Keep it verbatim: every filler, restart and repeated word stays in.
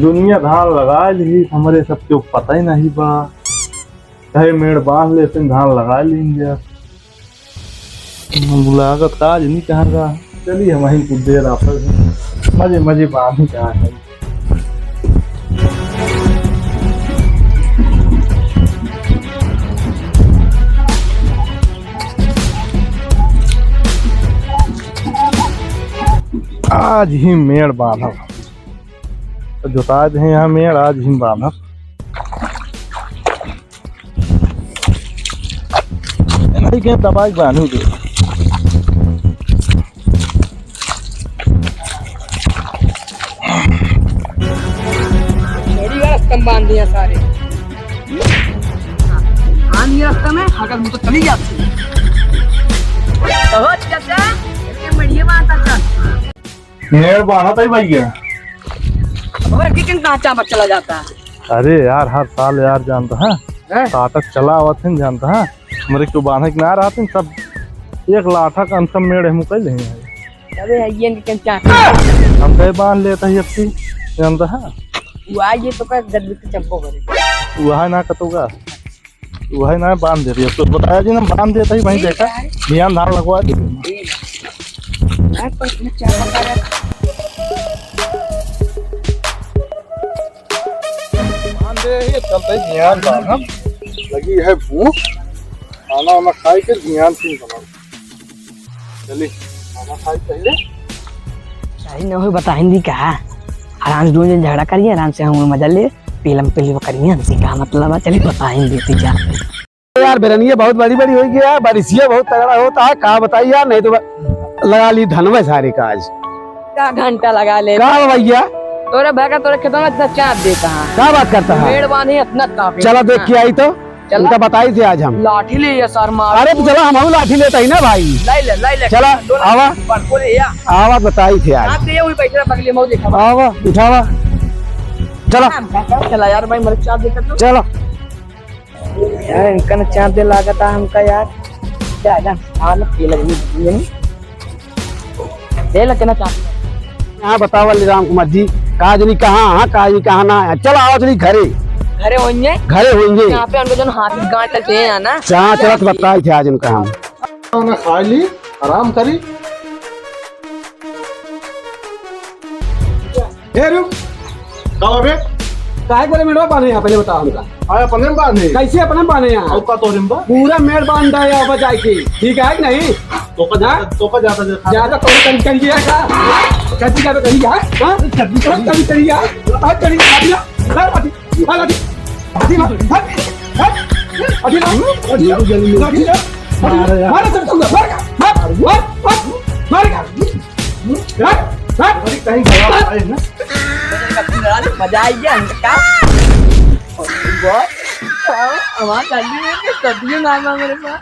दुनिया धान लगाइ लिहिस, हमरे सबके पता ही नहीं बा। कहे मेड़ बांध लेते, धान लगाइ लिहिन जा। लागत का आज नहीं कहाँ का। चलिए, हम वहीं कुछ देर आप मजे मजे बांध ही कहाँ है। आज ही मेड़ बांधब। तो जोताए दे यहाँ मेड़, आज ही बांधब। नहीं के दबाई बांधू दे। मेरी रास्ता बांध दिया सारे। आन ये रास्ता में अगर मुझे चली जाती। तो हो चाचा, इनके मड़िए में आता था। मेड़ बांधत है भैया। अबे, कितन कहाँ चापक चला जाता है? अरे यार, हर साल यार जानता है, हैं? ताटक चला आवत है जानता है, हमरे क्यों बांधे के ना रहत है, सब एक लाठा का अंत मेड़ हम कह लेंगे। अबे, ये इनके क्या? हम कहे बांध लेता है अब की, जानता है? वो आइए तो का गद्दी के चप्पो करे। वह ना कतोगा। वही ना बांध देती है, तो बताया जी ना, बांध देता ही वहीं ठीक देखा, है। ध्यान धान लगवा दे। ठीक है। मैं तो इसमें क्या बता रहा था? बांध दे, ये चलता ही ध्यान धान, हाँ। लगी है भूख, खाना वाना खाई के ध्यान से बनाओ। चली, खाना खाई पहले। सही न हो, बताइन दी का? आराम से दोनों जन झगड़ा करिए, आराम से हम मजा ले, पीलम पीली वो करिए, हमसे का मतलब है? चली, बताइन देती जा। यार, बेरनिया बहुत बड़ी बड़ी होई गया, बारिशिया बहुत तगड़ा होता है, का बताई यार, नहीं तो ब-, लगा ली धनवे सारे काज। का घंटा लगा ले? का भैया? तोरे भाई का तोरे खेतों में इतना चाप देता है। का बात करता है? मेड़ बांधे इतना काफी। चला देख के आई तो। चला। उनका बताई थे आज हम। लाठी ले ये सर मार। अरे तो चला, हम लाठी लेता ही ना भाई। ले ले, ले ले। चला, दोनों आवा। बड़को ले या। आवा बताई थे आज। आप ये हुई बैठे बगले में देखा। आवा, उठावा। चला। चला यार भाई, मरे चाप देता तो। चला। यार, इनका ना चाप दे लागत है हमका यार। क्या है ना, हाँ ना, ये लगी, ये नहीं। दे लगे ना चाप। हाँ, बतावा ले राम कुमार जी, का जनी कहाँ, हाँ, का जनी कहाँ ना है। चल, आओ चली घरे। घरे होइए? घरे होइए। यहाँ पे उनको जो हाथ में गांठ लगते हैं ना। हाँ, चलत बताई थे आज इनका हम। खाना खा ली, आराम करी। ए, रुक। का बा बे? काहे करे मेड़वा बांधे यहाँ, पहले बताओ हमका। अरे, अपने में बांधे। कैसे अपने में बांधे यहाँ? और का तोरे में बा? पूरा मेड़ बांध है यहाँ बजाए के, ठीक है कि नहीं? तो का ज्यादा, हाँ? तो का ज्यादा देखा? ज्यादा तो कभी करी है का? कभी ज्यादा करी है? हाँ? कभी करी है? हाँ, करी है। अभी ना, अभी, अभी, अभी, अभी ना, अभी ना, अभी ना, अभी ना, अभी ना, मार, मार, मार, मार, मार, मार। हट, हट। अरे, कहीं गवा है ना? मजा आई गया हमका। बहुत, हाँ, हमारा जल्दी में तो सब्जी ना, ना मेरे पास।